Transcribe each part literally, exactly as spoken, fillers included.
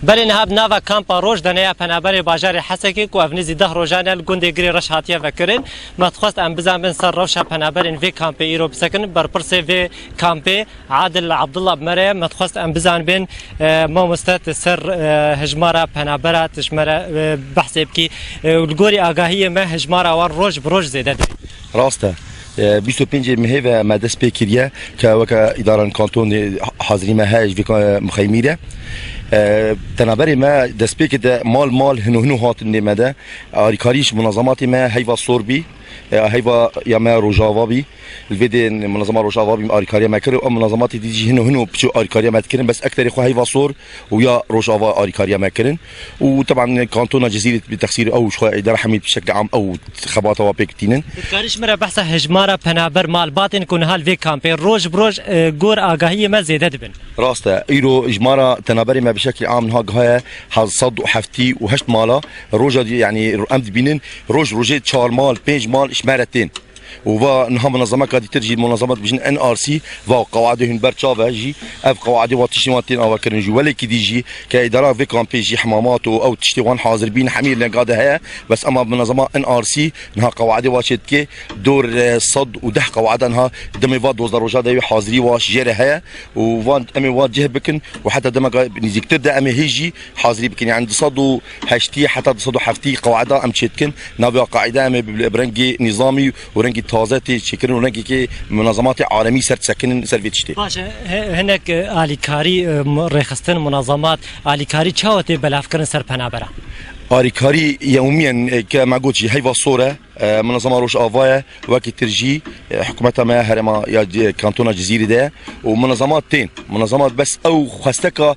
Belê niha bi nava Kampa Roj de ne ya penaberê bajarê Hesekê ku ev nêzî deh rojan e li gundê Girê Reş hatiye vekirin. Me dixwest em bizanbin ser rewşa penaberên vê kampê îro bisekin. Berpirsê vê kampê Adil Abdullah bi me re ye. Me dixwest em bizanbin, e, mamoste, tu ser, e, hejmara penabera tu ji me re, e, behsê bikî. E, li gorî agahiyê me hejmara wan roj bi roj zêde dibe. Rast e. E, bîst û pêncê mehê ve me dest pê kiriye ke weke îdaran kantonê hazirî me heye ji vê ka-, mixeymî re. E, penaberê me destpêkê de mal mal hino hino hatin nê me de. Arîkarî ji munazematê me heyva sor bî, e, heyva ya me rojava bî. Li vê dê munezema rojava bî arîkariya me kir û em munazematê dî jî hino hino piço arîkariya me dikirin. Bes ekterê xwe heyva sor û ya rojava arîkariya me kirin. Û teban kantona Cizîrê bi texsîr ew ji xwe îdara hemî bi şekli am ew xebata wa pêk tînin. Dikarî ji min re behsa hejmara penaber malbatên ku niha li vê kampê roj bi roj, e, gor agahiyê me zêde dibin. Rast e, îro hejmara penaberê me bi şekli am niha gihaye heft sed û heftî û heşt mala. Roja dî, yanî em dibînin roj rojê çar mal, pênc mal ji me re tên. Û va niha munezemeka dîtir jî, munezema dibêjin N R C, va qewaidê hûn ber çav e jî, ev qewaidê wa tiştên wan tên avakirin jî. Welekî dî jî ke îdara vê kampê jî hemamat û ew tiştê wan hazir bîn, hemî rênga de heye, bes ema munezema N R C niha qewaidê wa çê dike, dor, e, sed û deh qewaida niha demê va dozdeh roja de wê hazirî wa jê re heye û van em ê wa cih bikin û heta demeka nîzîktir de em ê hê jî hazirî bikin. Yanî du sed û heştî heta du sed û heftî qewaida em çêdikin. Navê qaîde em ê bi, bi rengê nîzamî û rengî taze tê çêkirin û rengekê munazematê alemî ser disekinin ser vê tiştê. Baş e, he-, hinek, e, alîkarî, e, mu-, rêxistin munazemat, alîkarî çawa tê belavkirin ser penabera? Alîkarî yewmiyen, e, ke me got jî heyva sor e. E, munezema Rojava ye, wekî tir jî, e, hikûmeta me ya herêma ya Ci-, kantona Cizîrê de ye û munezemat tên. Munezemat bes ew xwesteka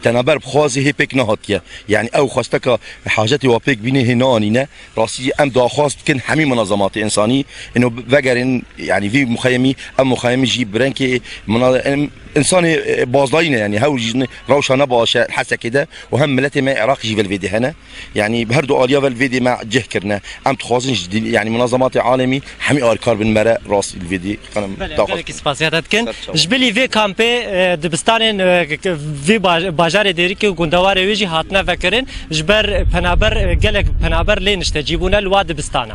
penaber bixwaze hê pêk nehatiye. Yanî ew xwesteka hacetê wa pêk bîne hê neanîne. Rastî jî em daxwaz dikin hemî munezematê însanî ino vegerin, yanî vî muxeyemî, ev muxeyemî jî bi rengê muna-, em, însanê, e, bazdayî ne, yanî hewl jî ne, rewşa ne baş e Hesekê de û hem miletê me Iraq jî ve li vê dê hene. Yanî bi her du aliya ve li vê dê me cih kirine. Em dixwazin ji dil-, yanî munazematê alemî hemî alîkar bin me re rast li vê dê. Belê, daxwaz gelekî spasiya te dikin. Ser çawa. Ji bilî vê kampê, e, dibistanên, e, k-, k-, vê baj-, bajarê Dêrikê û gundewarê wê jî hatine vekirin. Ji ber penaber, e, gelek penaber lê niştecî bûne li wa dibistana.